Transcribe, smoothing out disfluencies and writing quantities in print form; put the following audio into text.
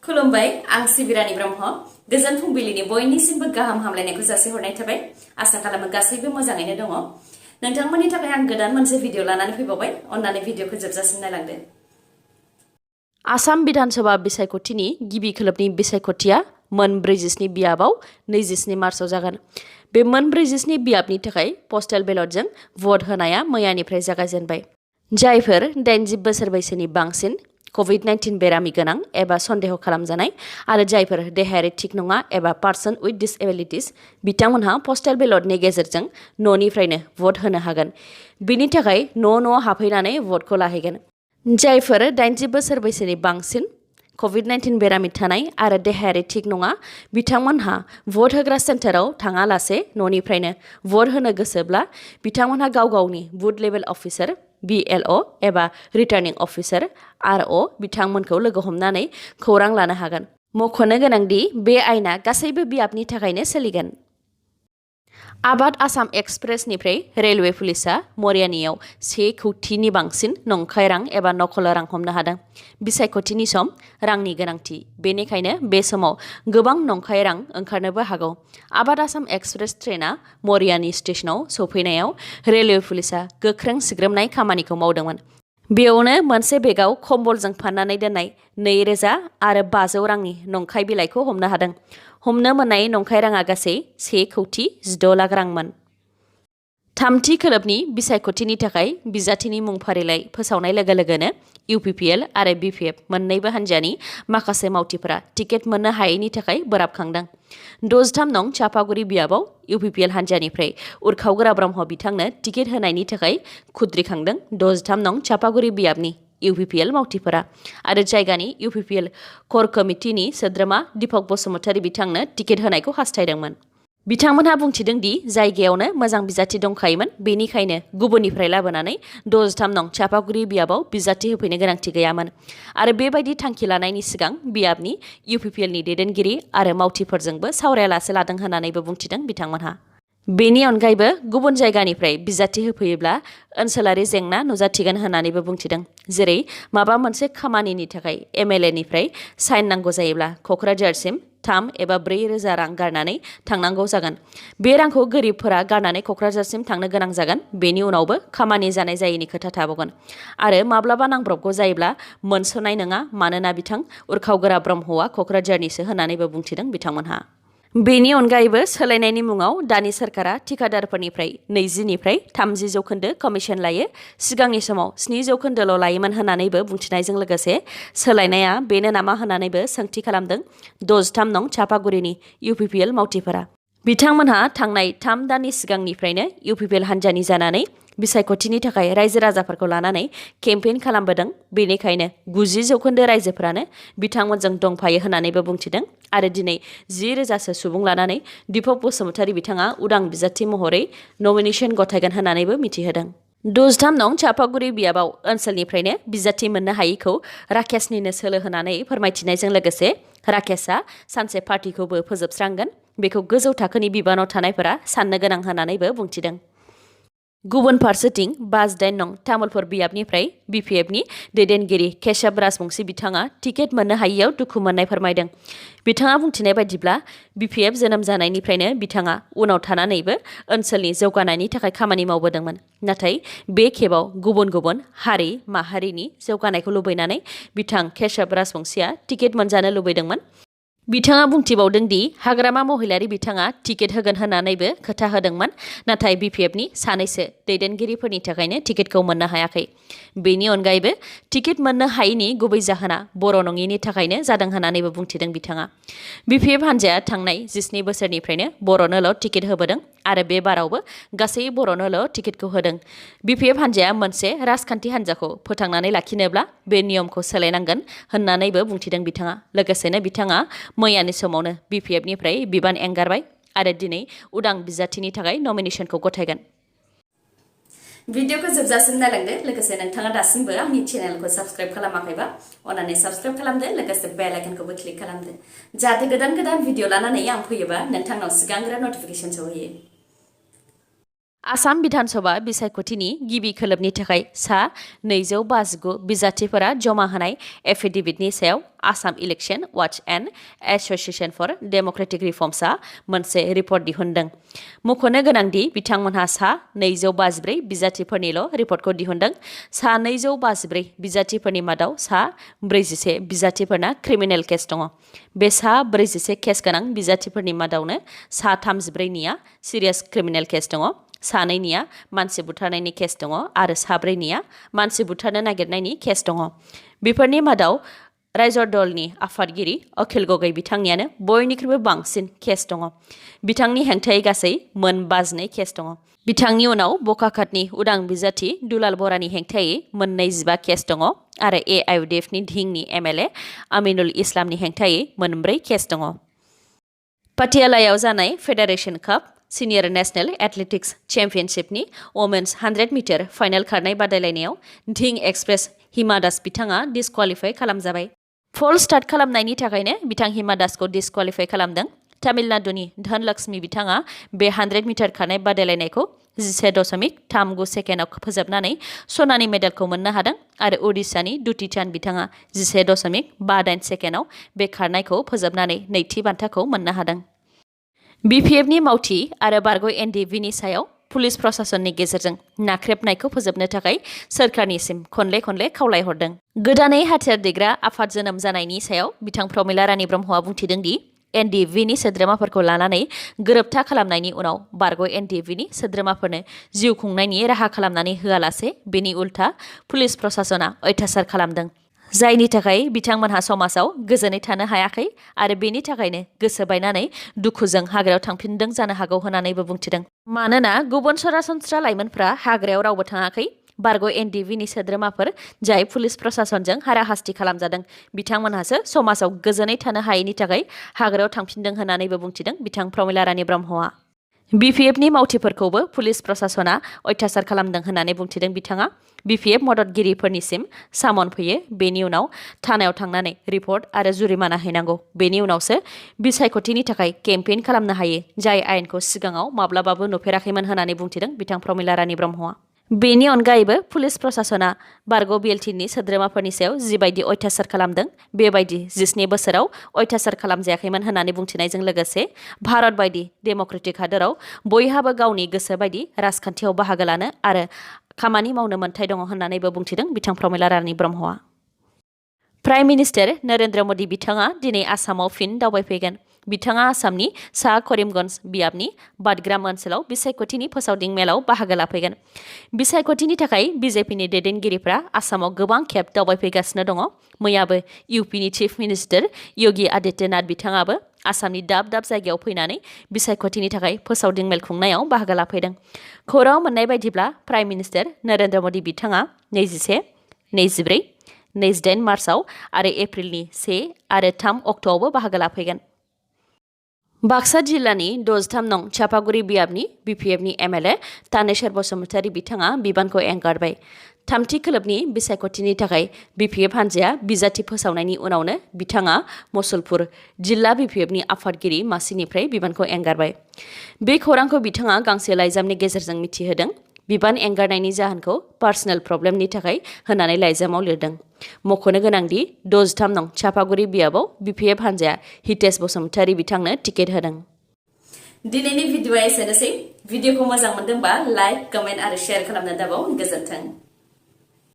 खुलुमबाय आं सिबिरानि ब्रह्म गोजोन फुंबिलिनि बयनिसिमबो गाहाम हामलायनायखौ जासिहरनाय थाबाय आसा खालामो गासैबो मोजाङैनो दङ नोंथांमोननि थाखाय आं गोदान मोनसे भिडिअ लानानै फैबावबाय अन्नानै भिडिअखौ जोबजासिम नायलांदो आसाम विधानसभा बिसायख'थिनि गिबि खोलोबनि बिसायख'थिया मोन 47 बियाबाव 27 मार्चआव जागोन बे मोन 47 बियाबनि थाखाय पस्टेल बेलटजों भट होनाया मैयानिफ्राय जागायजेनबाय जायफोर 80 बोसोर बैसोनि बांसिन COVID-19 बेरामि गोनां एबा सन्देह खालामजानाय आरो जायफोर देहायारि थिक नङा एबा पार्सन उइथ डिसेबिलिटिस बिथांमोनहा पस्टेल बेलटनि गेजेरजों न'निफ्रायनो भट होनो हागोन बिनि थाखाय न' हाबफैनानै भटखौ लाहैगोन जायफोर 80 बोसोर बैसोनि बांसिन COVID-19 बेरामि थानाय आरो देहायारि थिक नङा बिथांमोनहा भट होग्रा सेन्टाराव थाङालासे न'निफ्रायनो भट होनो गोसोब्ला बिथांमोनहा गावगावनि बुथ लेभेल अफिसार BLO एबा रिटार्निं अफिसार RO बिथांमोनखौ लोगो हमनानै खौरां लानो हागोन मख'नो गोनांदि बे आयेना गासैबो बियाबनि थाखायनो सोलिगोन आबाद आसाम एक्सप्रेसनिफ्राय रेलवे पुलिसा मरियानियाव 1 कौटिनि बांसिन नंखाय रां एबा नकल रां हमनो हादों बिसायख'थिनि सम रांनि गोनांथि बेनिखायनो बे समाव गोबां नंखाय रां ओंखारनोबो हागौ आबाद आसाम एक्सप्रेस ट्रेना मरियानि स्टेशनाव सौफैनायाव रेलवे पुलिसा गोख्रों सिग्रोमनाय खामानिखौ मावदोंमोन बेयावनो मोनसे बेगाव कम्बलजों फाननानै दोननाय 2000 आरो 500 रांनि नंखाय बिलाइखौ हमनो हादों हमनो मोननाय नंखाय राङा गासै 1 कौटि 16 लाख रांमोन थामथि खोलोबनि बिसायख'थिनि थाखाय बिजाथिनि मुं फारिलाइ फोसावनाय लोगो लोगोनो UPPL आरो BPF मोन्नैबो हान्जानि माखासे मावथिफोरा टिकेट मोननो हायैनि थाखाय बोराबखांदों 63 नं चापागुरि बियाबाव UPPL हान्जानिफ्राय उरखावग्रा ब्रह्म बिथांनो टिकेट होनायनि थाखाय खुद्रिखांदों 63 नं चापागुरि बियाबनि UPPL मावथिफोरा आरो जायगानि UPPL कोर कमिटिनि सोद्रोमा दीपक बसुमतारी बिथांनो टिकेट होनायखौ हास्थायदोंमोन बिथांमोनहा बुंथिदों दि जायगायावनो मोजां बिजाथि दंखायोमोन बेनिखायनो गुबुननिफ्राय लाबोनानै 63 नं चापागुरि बियाबाव बिजाथि होफैनो गोनांथि गैयामोन आरो बेबायदि थांखि लानायनि सिगां बियाबनि UPPLनि दैदेनगिरि आरो मावथिफोरजोंबो सावरायालासे लादों होननानैबो बुंथिदों बिथांमोनहा बेनि अनगायैबो गुबुन जायगानिफ्राय बिजाथि होफैयोब्ला ओनसोलारि जेंना नुजाथिगोन होननानैबो बुंथिदों जेरै माबा मोनसे खामानिनि थाखाय MLA निफ्राय साइन नांगौ जायोब्ला क'क्राझारसिम 3 एबा 4 रोजा रां गारनानै थांनांगौ जागोन बे रांखौ गोरिबफोरा गारनानै क'क्राझारसिम थांनो गोनां जागोन बेनि उनावबो खामानि जानाय जायैनि खोथा थाबावगोन आरो माब्लाबा नांब्रबगौ जायोब्ला मोनस'नाय नङा मानोना बिथां उरखावग्रा ब्रह्मआ क'क्राझारनिसो होननानैबो बुंथिदों बिथांमोनहा बेनि अनगायैबो सोलायनायनि मुङाव दानि सरकारा थिकादारफोरनिफ्राय 20निफ्राय 30 जौखोन्दो कमिसन लायो सिगांनि समाव 7 जौखोन्दोल' लायोमोन होननानैबो बुंथिनायजों लोगोसे सोलायनाया बेनो नामा होननानैबो सोंथि खालामदों 63 नं चापागुरिनि UPPL मावथिफोरा बिथांमोनहा थांनाय 3 दाननि सिगांनिफ्रायनो UPPL हान्जानि जानानै बिसायख'थिनि थाखाय रायजो राजाफोरखौ लानानै केम्पेइन खालामबोदों बेनिखायनो 90 जौखोन्दो रायजोफोरानो बिथांमोनजों दंफायो होननानैबो बुंथिदों आरो दिनै 10 रोजासो सुबुं लानानै दीपक बसुमतारी बिथाङा उदां बिजाथि महरै नमिनेसन गथायगोन होननानैबो मिथिहोदों 63 नं चापागुरि बियाबाव ओनसोलनिफ्रायनो बिजाथि मोननो हायैखौ राकेशनिनो सोलो होनानै फोरमायथिनायजों लोगोसे राकेशआ सानसे पार्टिखौबो फोजोबस्रांगोन बेखौ गोजौ थाखोनि बिबानाव थानायफोरा साननो गोनां होननानैबो बुंथिदों गुबुन फारसेथिं 58 नं तामुलपुर बियाबनिफ्राय BPFनि दैदेनगिरि केशव राजबंशी बिथाङा टिकेट मोननो हायैयाव दुखु मोननाय फोरमायदों बिथाङा बुंथिनाय बायदिब्ला BPF जोनोम जानायनिफ्रायनो बिथाङा उनाव थानानैबो ओनसोलनि जौगानायनि थाखाय खामानि मावबोदोंमोन नाथाय बे खेबाव गुबुन गुबुन हारि माहारिनि जौगानायखौ लुबैनानै बिथां केशव राजबंशीया टिकेट मोनजानो लुबैदोंमोन बिथाङा बुंथिबावदों दि हाग्रामा महिलारि बिथाङा टिकेट होगोन होननानैबो खोथा होदोंमोन नाथाय BPFनि सानैसो दैदेनगिरिफोरनि थाखायनो टिकेटखौ मोननो हायाखै बेनि अनगायैबो टिकेट मोननो हायैनि गुबै जाहोना बर' नङिनि थाखायनो जादों होननानैबो बुंथिदों बिथाङा BPF हान्जाया थांनाय 17 बोसोरनिफ्रायनो बर'नोल' टिकेट होबोदों आरो बे बारावबो गासै बर'नोल' टिकेटखौ होदों BPF हान्जाया मोनसे राजखान्थि हान्जाखौ फोथांनानै लाखिनोब्ला बे नियमखौ सोलायनांगोन होननानैबो बुंथिदों बिथाङा लोगोसेनो बिथाङा मैयानि समावनो BPFनिफ्राय बिबान एंगारबाय आरो दिनै उदां बिजाथिनि थाखाय नमिनेसनखौ गथायगोन भिडिअखौ जोबजासिम नायलांदो लोगोसे नोंथाङा दासिमबो आंनि चेनेलखौ साबस्क्राइब खालामाखैबा अन्नानै साबस्क्राइब खालामदो लोगोसे बेल आइकनखौबो क्लिक खालामदो जाहाथे गोदान भिडिअ लानानै आं फैयोबा नोंथांनाव सिगांग्रो नटिफिकेसन सहैयो आसाम बिधान सभा बिसायख'थिनि गिबि खोलोबनि थाखाय सा 259 बिजाथिफोरा जमा होनाय एफिडेविटनि सायाव Assam election watch and association for democratic रिफर्मसआ मोनसे रिपर्ट दिहुनदों। मख'नो गोनांदि बिथांमोनहा सा 254 बिजाथिफोरनिल' रिपर्टखौ दिहुनदों। सा 254 बिजाथिफोरनि मादाव सा 41 बिजाथिफोरना क्रिमिनेल केस दङ। बे सा 41 केस गोनां बिजाथिफोरनि मादावनो सा 34निया सिरियास क्रिमिनेल केस दङ। सानैनिया मानसि बुथारनायनि केस दङ आरो साब्रैनिया मानसि बुथारनो नागिरनायनि केस दङ। बेफोरनि मादाव रायजर दलनि आफादगिरि अखिल गगৈ बिथांनियानो बयनिख्रुइबो बांसिन केस दङ। बिथांनि हेंथायै गासै मोन 52 केस दङ। बिथांनि उनाव बकाखातनि उदां बिजाथि दुलाल बरानि हेंथायै मोन 25 केस दङ आरो AIUDFनि धिंनि MLA आमिनुल इस्लामनि हेंथायै मोन 4 केस दङ। पाटियालायाव जानाय federation cup senior national athletics चेम्पियनशिपनि वमेन्स 100 मिटार फाइनाल खारनाय बादायलायनायाव धिं एक्सप्रेस हिमा दास बिथाङा डिसक्वालिफाइ खालामजाबाय। फल स्टार्ट खालामनायनि थाखायनो बिथां हिमा दासखौ डिसक्वालिफाइ खालामदों। तामिलनाडुनि धनलक्ष्मी बिथाङा बे 100 मिटार खारनाय बादायलायनायखौ 11.39 सेकेन्डआव फोजोबनानै सनानि मेडेलखौ मोननो हादों आरो उडिशानि दुति चान्द बिथाङा 11.58 सेकेन्डआव बे खारनायखौ फोजोबनानै नैथि बान्थाखौ मोननो हादों। BPFनि मावथि आरो बारग' NDVनि सायाव पुलिस प्रशासननि गेजेरजों नाख्रेबनायखौ फोजोबनो थाखाय सोरखारनिसिम खनले खावलायहरदों। गोदानै हाथियार दैग्रा आफाद जोनोम जानायनि सायाव बिथां प्रमिला रानी ब्रह्मआ बुंथिदों दि NDVनि सोद्रोमाफोरखौ लानानै गोरोबथा खालामनायनि उनाव बारग' NDVनि सोद्रोमाफोरनो जिउ खुंनायनि राहा खालामनानै होआलासे बेनि उल्था पुलिस प्रशासना अयथासार खालामदों। जायनि थाखाय बिथांमोनहा समाजाव गोजोनै थानो हायाखै आरो बेनि थाखायनो गोसो बायनानै दुखुजों हाग्रायाव थांफिनदों जानो हागौ होननानैबो बुंथिदों। मानोना गुबुन सरासनस्रा लाइमोनफ्रा हाग्रायाव रावबो थाङाखै। बारग' NDVनि सोद्रोमाफोर जाय पुलिस प्रशासनजों हाराहास्ति खालामजादों बिथांमोनहासो समाजाव गोजोनै थानो हायैनि थाखाय हाग्रायाव थांफिनदों होननानैबो बुंथिदों बिथां प्रमिला रानी ब्रह्मआ। BPFनि मावथिफोरखौबो पुलिस प्रशासना अयथासार खालामदों होननानै बुंथिदों बिथाङा। BPF मददगिरिफोरनिसिम सामन फैयो, बेनि उनाव थानायाव थांनानै रिपर्ट आरो जुरिमाना हैनांगौ। बेनि उनावसो बिसायख'थिनि थाखाय केम्पेइन खालामनो हायो, जाय आयेनखौ सिगाङाव माब्लाबाबो नुफेराखैमोन होननानै बुंथिदों बिथां प्रमिला रानी ब्रह्मआ। बेनि अनगायैबो पुलिस प्रशासना बारग' BLTनि सोद्रोमाफोरनि सायाव जिबायदि अयथासार खालामदों बेबायदि 17 बोसोराव अयथासार खालामजायाखैमोन होननानै बुंथिनायजों लोगोसे भारत बायदि डेम'क्रेटिक हादराव बयहाबो गावनि गोसो बायदि राजखान्थियाव बाहागो लानो आरो खामानि मावनो मोन्थाय दङ होननानैबो बुंथिदों बिथां प्रमिला रानी ब्रह्मआ। प्राइम मिनिस्टार नरेन्द्र मदि बिथाङा दिनै आसामाव फिन दावबायफैगोन। बिथाङा आसामनि सा करिमगन्ज बियाबनि बादग्राम ओनसोलाव बिसायख'थिनि फोसावदिं मेलाव बाहागो लाफैगोन। बिसायख'थिनि थाखाय BJPनि दैदेनगिरिफ्रा आसामाव गोबां खेब दावबायफैगासिनो दङ। मैयाबो UPनि चिफ मिनिस्टार योगी आदित्यनाथ बिथाङाबो आसामनि दाब दाब जायगायाव फैनानै बिसायख'थिनि थाखाय फोसावदिं मेल खुंनायाव बाहागो लाफैदों। खौरां मोननाय बायदिब्ला प्राइम मिनिस्टार नरेन्द्र मदि बिथाङा 21, 24, 28 मार्चआव आरो एप्रिलनि 1 आरो 3 अक्ट'आवबो बाहागो लाफैगोन। बाक्सा जिल्लानि 63 नं चापागुरि बियाबनि BPFनि MLA तानेश्वर बसुमतारी बिथाङा बिबानखौ एंगारबाय। थामथि खोलोबनि बिसायख'थिनि थाखाय BPF हान्जाया बिजाथि फोसावनायनि उनावनो बिथाङा मसलपुर जिल्ला BPFनि आफादगिरि मासिनिफ्राय बिबानखौ एंगारबाय। बे खौरांखौ बिथाङा गांसे लाइजामनि गेजेरजों मिथिहोदों। बिबान एंगारनायनि जाहोनखौ पार्सनेल प्रब्लेमनि थाखाय होननानै लाइजामाव लिरदों। मख'नो गोनांदि 63 नं चापागुरि बियाबाव BPF हान्जाया हितेश बसुमतारी बिथांनो टिकेट होदों। दिनैनि भिडिअआ एसेनोसै। भिडिअखौ मोजां मोनदोंबा लाइक, कमेन्ट आरो शेयार खालामनो दाबाव। गोजोन्थों।